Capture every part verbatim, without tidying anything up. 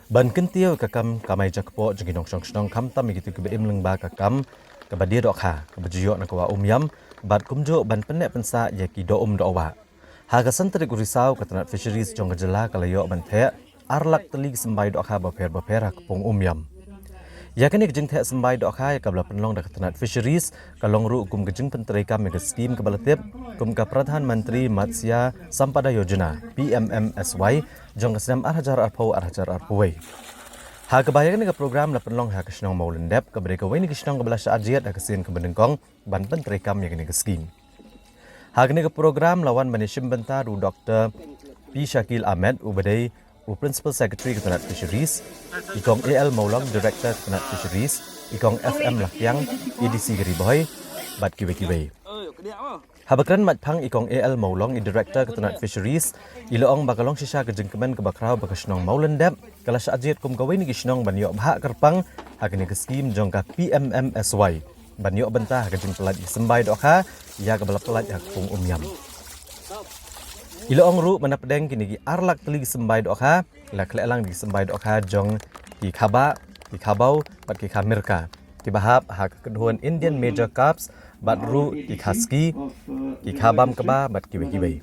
Ban kyntiew ka kam kamai jakpoh jong ki nongshong shnong khamtam ïa kito kiba im lyngba ka kam kaba die dohkha kaba ju ïoh na ka wah Umiam bad kumjuh ban pynneh pynsah ïa ki doh um doh wah. Ha ka san tarik u Risaw ka tnat Fisheries jong ka jylla ka la ïoh ban theh ar lak tylli ki symbai dohkha bapher bapher ha ka pung Umiam. Ïa kane ka jingtheh symbai dohkha ïa kaba la pynlong da ka tnat Fisheries ka long ruh kum ka jingpyntreikam ïa ka skim kaba la tip kum ka Pradhan Mantri Matsya Sampada Yojana, P M M S Y, jong ka snem ar hajar arphew ar hajar arphew wei. Ha kaba ïa kane ka program la pynlong ha ka shnong Mawlyndep kaba dei kawei na ki shnong kaba la shah jied ha ka sien kaba nyngkong ban pyntreikam ïa kane ka skim. Ha kane ka program la wan ban ïashim bynta da u Doctor P Shakil Ahmed uba dei u Principal Secretary ka tnat Fisheries, i Kong A L Mawlong, Director ka tnat Fisheries, i Kong F M Lakiang, A D C ka Ri Bhoi, bad kiwei kiwei. Haba kren matphang i Kong A L Mawlong, i Director ka tnat Fisheries, i la ong ba ka long shisha ka jingkmen kaba khraw ba ka shnong Mawlyndep ka la shah jied kum kawei na ki shnong ban ïoh bhah kyrpang ha kane ka skim jong ka P M M S Y ban ïoh bynta ha ka jingpyllait ïa ki symbai dohkha ïa kaba la pyllait ha ka pung Umiam. I la ong ruh ba na pdeng kine ki ar lak tylli ki symbai dohkha la khleh lang da ki symbai dohkha jong ki khabah, ki khabaw bad ki khamirka kiba hap ha ka kynhun Indian Major Carps bad ruh ki khaski, ki khabam kba bad kiwei kiwei.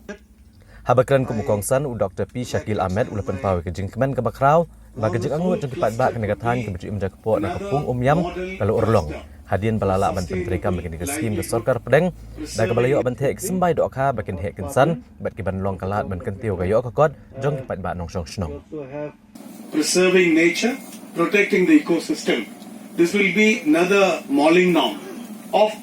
Haba kren kum u kongsan, u Doctor P Shakil Ahmed u la pynpaw ïa ka jingkmen kaba khraw ba ka jingangnud jong ki paidbah kane ka thaiñ kaba ju im jakpoh na ka pung Umiam ka la urlong hadien ba la lah ban pyntreikam ïa kane ka skim ka sorkar pdeng da kaba la ïoh ban theh ki symbai dohkha ba kin heh kin san bad ki ban long ka lad ban kyntiew ka ïoh ka kot jong ki paidbah nongshong shnong. Preserving nature, protecting the ecosystem. This will be another Mawlynnong of,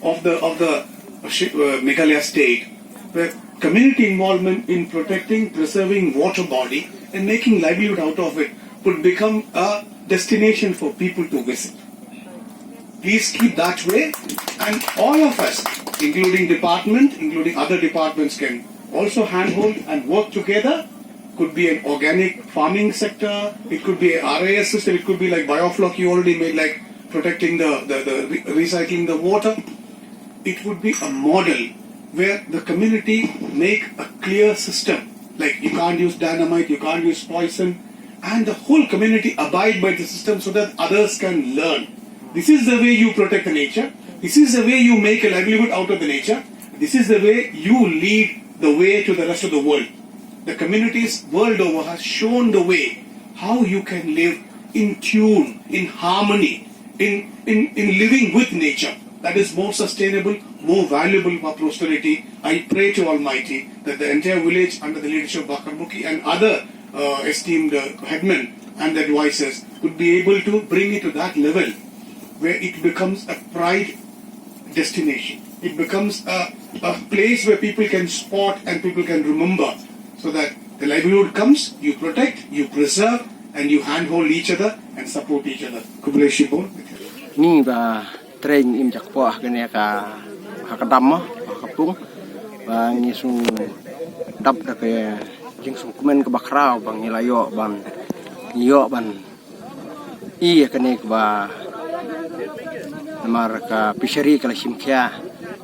of the, of the, uh, Meghalaya state, where community involvement in protecting, preserving water body and making livelihood out of it would become a destination for people to visit. Please keep that way, and all of us, including department, including other departments, can also handhold and work together. Could be an organic farming sector, it could be a R I S system, it could be like biofloc you already made, like protecting the, the, the re-, recycling the water. It would be a model where the community make a clear system, like you can't use dynamite, you can't use poison, and the whole community abide by the system so that others can learn. This is the way you protect the nature. This is the way you make a livelihood out of the nature. This is the way you lead the way to the rest of the world. The communities world over has shown the way how you can live in tune, in harmony, in, in, in living with nature that is more sustainable, more valuable for prosperity. I pray to Almighty that the entire village under the leadership of Bakarmuki and other, uh, esteemed, uh, headmen and advisors would be able to bring it to that level where it becomes a pride destination. It becomes a, a place where people can spot and people can remember, so that the livelihood comes, you protect, you preserve, and you handhold each other and support each other. Khublei shibun. Ngi ba trei im jakpoh ha kane ka, ha ka dam mo, ha ka pung. Ba ngi sngewdap da ka jingsngewkmen kaba khraw ba ngi la ïoh ban, ngi ïoh ban ïa kane kaba namar ka fishery ka la shim khia,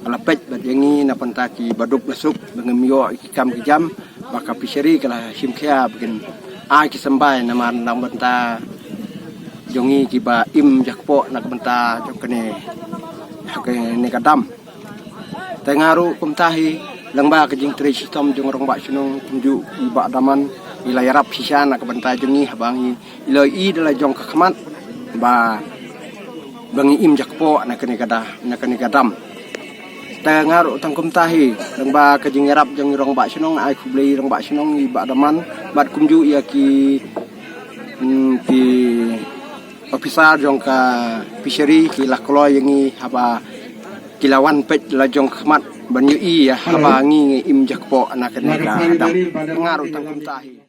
ka la peit bad ïa ngi na bynta kiba duk ba suk ba ngim ïoh ki kam ki jam, ba ka fishery ka la shim khia ba kin ai ki symbai namar na bynta jong ngi kiba im jakpoh na ka bynta jong kane, ha kane ka dam. Te nga ruh kumta hi, lyngba ka jingtrei shitom jong rangbah shnong kumjuh i Bah Daman, i la ïarap shisha na ka bynta jong ngi haba ngi, i la i da la jong ka khmat ba, ba ngi im jakpoh na kane ka da, na kane ka dam. Te nga ruh tang kumta hi, lyngba ka jingïarap jong i rangbah shnong, ai khublei i rangbah shnong i Bah Daman bad kumjuh ïa ki, mm, ki officer jong ka fishery ki la kloi ïa ngi haba ki la wan peit la jong khmat ban ïohi ïa haba ngi, ngi im jakpoh na kane ka dam. Nga ruh tang kumta hi.